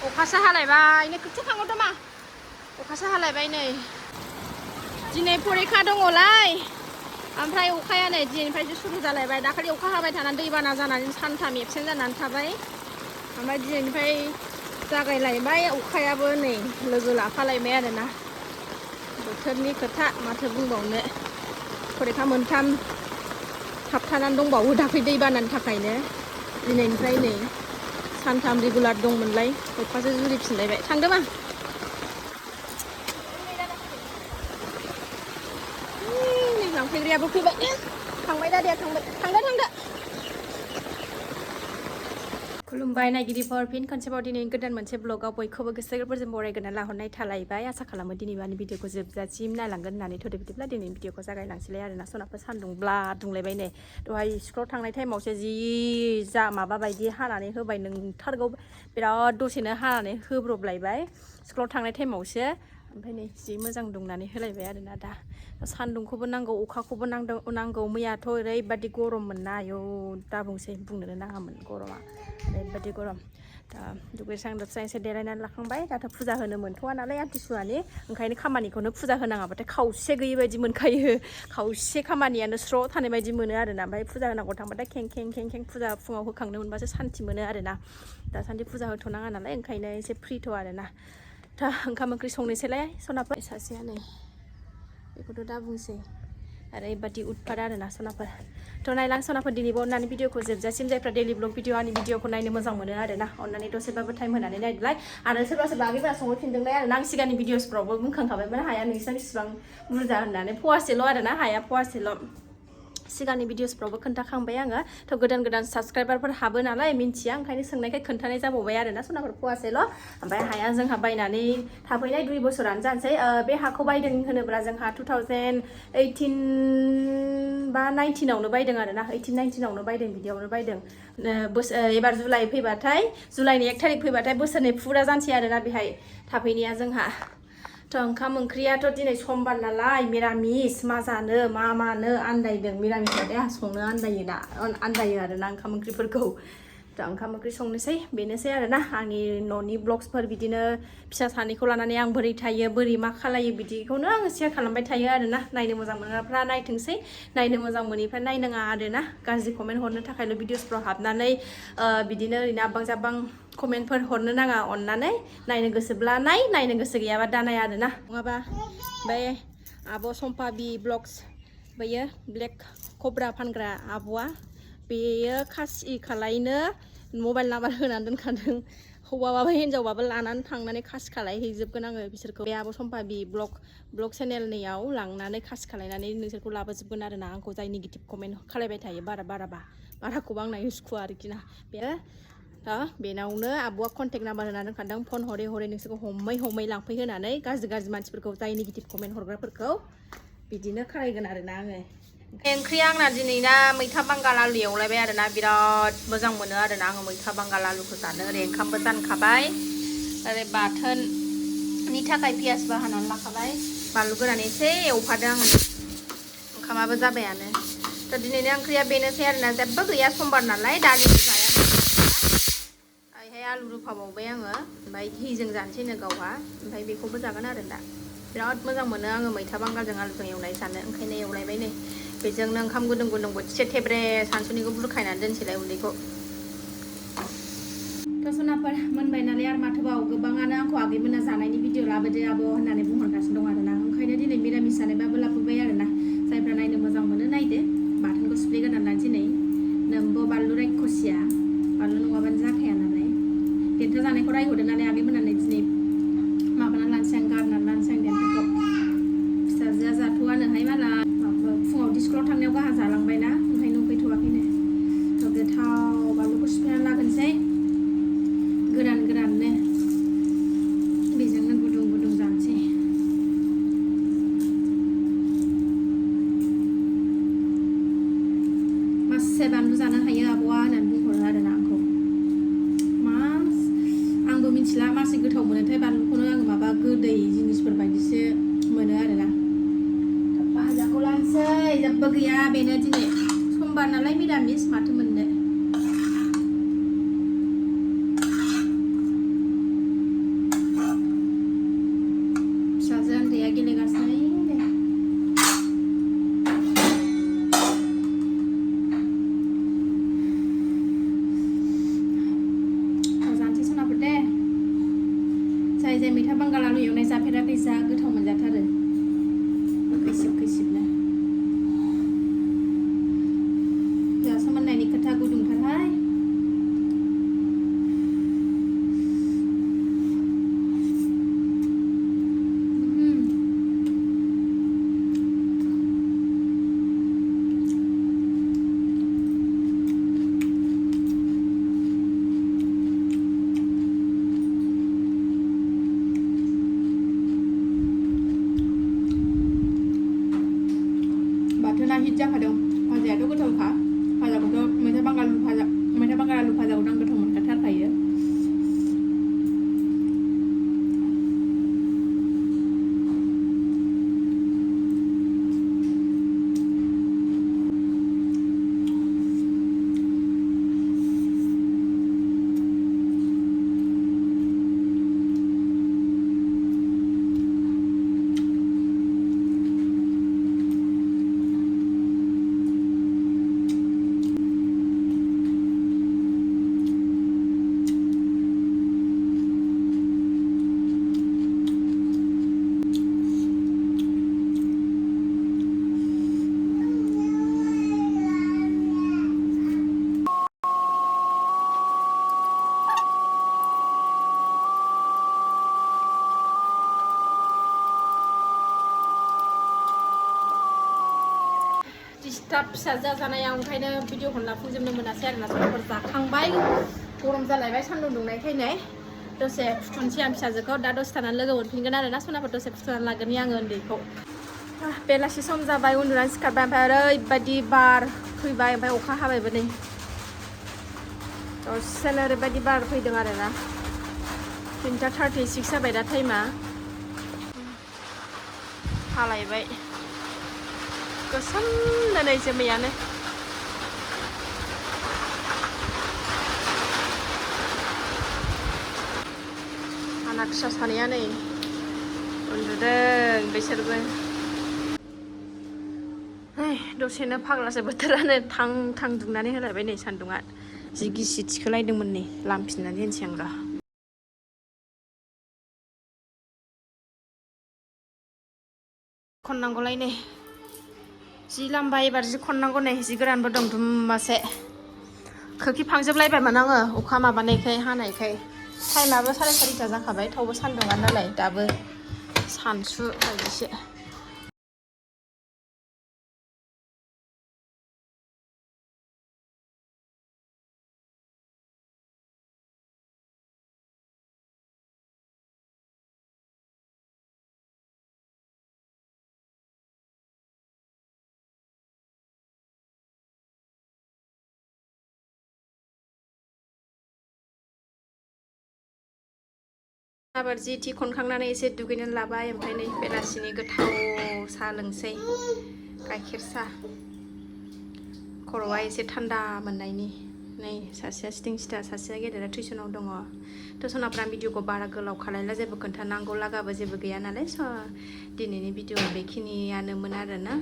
अखासो हालायबाय नै खोथिया थांगौदो मा अखासो हालायबाय नै दिनै फरिखा दङलाय ओमफ्राय अखाया नै दिनैनिफ्रायसो सुरु जालायबाय दाखालि अखा हाबाय थानानै दैबाना जानानै सानथाम एबसेन्ट जानानै थाबाय ओमफ्राय दिनैनिफ्राय जागायलायबाय अखायाबो नै लोगो लाफालायबाय आरोना बोथोरनि खोथा माथो बुंबावनो फरिखा मोनथाम थाबथानानै दंबावो दाख्लै दैबानानि थाखायनो दिनैनिफ्राय नै सानथाम रेगुलार दंमोनलाय अखासो जुरिफिनलायबाय थांदो मा लांफैग्रायाबो फैबाय थांबाय दादाया थांबाय थांदो खुलुमबाय नायगिरिफोर फिन खनसेबाव दिनै गोदान मोनसे ब्लगाव बयखौबो गोसो गोरबोजों बरायगोना लाहरनाय थालायबाय आसा खालामो दिनैबानि भिडिअखौ जोबजासिम नायलांगोन होननानै थ'दो बिदिब्ला दिनैनि भिडिअखौ जागायलांसैलाय आरोना सनाफोर सान्दुंब्ला दुंलायबाय नै दहाय स्कुलाव थांनाय टाइमावसो जि जा माबा बायदि हानानै होबाय नोंथारगौ बिराद दसेनो हानानै होब्रबलायबाय स्कुलाव थांनाय टाइमावसो ओमफ्राय नै जि मोजां दुंनानै होलायबाय आरोना दा सान्दुंखौबो नांगौ अखाखौबो नांगौ मैयाथ' ओरैबादि गरममोन ना आयौ दा बुंसै बुंनोनो नाङामोन गरमा ओरैबादि गरम दा दुगैस्रां लोबस्रां एसे देलायनानै लाखांबाय दाथ' फुजा होनो मोनथ'वा नालाय आमथिसुवानि ओंखायनो खामानिखौनो फुजा होनाङाबाथाय खावसे गैयि बायदि मोनखायो खावसे खामानियानो स्र' थानाय बायदि मोनो आरोना ओमफ्राय फुजा होनांगौ थांबाथाय खें फुजा फुङाव होखांनो मोनबासो सान्थि मोनो आरोना दासान्दि फुजा होथ'नाङा नालाय ओंखायनो एसे फ्रिथ' आरोना दा ओंखाम ओंख्रि संनोसैलाय सनाफोर सासेया नै बेखौथ' दा बुंसै ओरैबादि उतपात आरोना सनाफोर थ' नायलां सनाफोर दिनैबो अननानै भिडिअखौ जोबजासिम जायफ्रा डेलि ब्लग भिडिअ आंनि भिडिअखौ नायनो मोजां मोनो आरोना अननानै दसेबाबो टाइम होनानै नायदोलाय आरो सोरबा आगैफोरा संहैफिनदोंलाय आरो आं सिगांनि भिडिअसफ्रावबो बुंखांखाबायमोन हाया नोंसिना बेसेबां बुरजा होननानै फवासेल' आरोना हाया फवासेल' सिगांनि भिडिअसफ्रावबो खोन्थाखांबाय आङो थ' गोदान साबसक्राइबारफोर हाबो नालाय मिन्थिया ओंखायनो सोंनायखाय खोन्थानाय जाबावबाय आरोना सनाफोर फवासेल' ओमफ्राय हाया जोंहा बायनानै थाफैनाय 2 बोसोरानो जानोसै बे हाखौ बायदों होनोब्ला जोंहा 2018 बा 19आवनो बायदों आरोना 18-19आवनो बायदों बिदियावनो बायदों एबार जुलाइ फैबाथाय जुलाइनि 1 थारिख फैबाथाय बोसोरनै फुरा जानोसै आरोना बेहाय थाफैनाया जोंहा थ' ओंखाम ओंख्रियाथ' दिनै समबार नालाय मिरामिस मा जानो मा मानो आन्दायदों मिरामिसबाथाय आंहा संनो आन्दायो आरोना ओंखाम ओंख्रिफोरखौ दा ओंखाम ओंख्रि संनोसै बेनोसै आरोना आंनि न'नि ब्लग्सफोर बिदिनो फिसा सानैखौ लानानै आं बोरै थायो बोरै मा खालायो बिदिखौनो आङो शेयार खालामबाय थायो आरोना नायनो मोजां मोनग्राफ्रा नायथोंसै नायनो मोजां मोनैफ्रा नायनाङा आरोना गाज्रि कमेन्ट हरनो थाखायल' भिडिअसफ्राव हाबनानै बिदिनो ओरैनो आबां जाबां कमेन्टफोर हरनो नाङा अननानै नायनो गोसोब्ला नायनो गोसो गैयाबा दानाय आरोना नङाबा बै आब' चम्पा बि ब्लग्स बैयो ब्लेक कब्रा फानग्रा आब'आ बेयो खासि खालायनो मबाइल नाम्बार होनानै दोनखादों हौवाबाबो हिनजावबाबो लानानै थांनानै खासि खालायहैजोबगोन आङो बिसोरखौ बे आब' चम्पा बि ब्लग चेनेलनियाव लांनानै खासि खालायनानै नोंसोरखौ लाबोजोबगोन आरोना आंखौ जाय नेगेटिभ कमेन्ट खालायबाय थायो बाराखौबो आं नायनो सुखुवा आरोखि ना बे बेनावनो आब'आ कन्टेक्ट नाम्बार होनानै दोनखादों फन हरै नोंसोरखौ हमै लांफै होनानै गाज्रि मानसिफोरखौ जाय नेगेटिभ कमेन्ट हरग्राफोरखौ बिदिनो खालायगोन आरोना आङो ओंख्रिया आंना दिनैना मैथा बांगाल आलु एवलायबाय आरोना बिराद मोजां मोनो आरोना आङो मैथा बांगाल आलुखौ जानो ओरै ओंखामबो जानखाबाय ओरै बाथोननि थाखाय पियासबो हानानै लाखाबाय बानलु गोरान एसे एवफादों आङो ओंखामाबो जाबायानो थ' दिनैनि ओंख्रिया बेनोसै आरोना जेबो गैया समबार नालाय दालिबो जाया ओरैहाय आलु रुफाबावबाय आङो ओमफ्राय घिजों जानोसैनो गावहा ओमफ्राय बेखौबो जागोन आरो दा बिराद मोजां मोनो आङो मैथा बांगालजों आलुजों एवनाय जानो ओंखायनो एवलायबाय नै बेजोंनो ओंखाम गुदुं बोथिसे थेब्रे सानसुनिखौ बुरखायनानै दोनसैलाय उन्दैखौ थ' सनाफोर मोनबाय नालाय आरो माथोबाव गोबाङानो आंखौ आगैमोना जानायनि भिडिअ लाबोदो आब' होननानै बुंहरगासिनो दं आरोना ओंखायनो दिनै मिरामिस जानायबाबो लाबोबाय आरोना जायफ्रा नायनो मोजां मोनो नायदो बाथोनखौ सिफ्लेग्रोनानै लानोसै नै नोंबो बानलु रायखसिया बानलु नङाबानो जाखाया नालाय देन्था जानायखौ रायहरदों नालाय आगैमोननानै दिनै माबानानै लानोसै आं गारनानै लानोसै आं देन्थाखौ फिसाजोआ जाथ'वानोहाय माला फुङाव स्कुलाव थांनायाव गाहा जालांबायना ओंखायनो उखैथ'वाखैनो थ' गोथाव बानलुखौ सिफ्लेनानै लागोनसै गोराननो बेजोंनो गुदुं जानोसै मासे बानलु जानो हायो आब'आ होननानै बुंहरो आरोना आंखौ आंबो मिथिला मासे गोथाव मोनोथाय बानलुखौनो आङो माबा गोदै जिनिसफोर बायदिसो मोनो आरोना भाजाखौ लानोसै जेबो गैया बेनो दिनै समबार नालाय मिरामिस माथो मोननो जे मैथा बांगाल आलु एवनाय जाफेराखै जा गोथाव मोनजाथारो खैसिब खैसिबनो जोंहा सोमोननायनि खोथा गुदुंथारहाय बाथोना हिट जाखादों भाजायाथ' गोथावखा भाजाखौथ' मैथा बांगाल आलु भाजाखौ आं गोथाव मोनखाथारखायो डिस्टार्ब फिसा जानायाव ओंखायनो भिडिअ खौ लाफुंजोबनो मोनासै आरोना सानफोर जाखांबाय गरम जालायबाय सान्दुं दुंनायखायनो दसे फुथुनसै आं फिसाजोखौ दा दसे थानानै लोगो मोनफिनगोन आरोना सनाफोर दसे फुथुनानै लागोन आङो उन्दैखौ बेलासि सम जाबाय उन्दुनानै सिखारबाय ओमफ्राय ओरैबायदि बार फैबाय ओमफ्राय अखा हाबायबो नै दसेनो ओरैबायदि बार फैदों आरोना 3:36 जाबाय दा टाइमा हालायबाय गोसोमनो नै जोमैयानो आंना फिसा सानैया नै उन्दुदों बिसोरबो दसेनो फाग्लासो बोथोरानो थां थां दुंनानै होलायबाय नै सान्दुङा जि गिसि थिखोलायदोंमोन नै लामफिननानै होनसै आं र' खननांगौलाय नै जि लामबाय एबार जि खननांगौ नै जि गोरानबो दं दुमासे खोखिफांजोबलायबायमोन आङो अखा माबानायखाय हानायखाय टाइमाबो 4:30 जाखाबाय थेवबो सान्दुङा नालाय दाबो सानसु बायदिसो आबार जि थि खनखांनानै एसे दुगैनानै लाबाय ओमफ्राय नै बेलासिनि गोथाव साहा लोंसै गाइखेर साहा खर'आ एसे थान्दा मोननायनि नै सासेया सिथिं सिथा सासेया गेदेरा टिउसनाव दङ टिउसनाफ्रा भिडिअखौ बारा गोलाव खालायला जेबो खोन्थानांगौ लागाबो जेबो गैया नालाय स' दिनैनि भिडिअआ बेखिनियानोमोन आरोना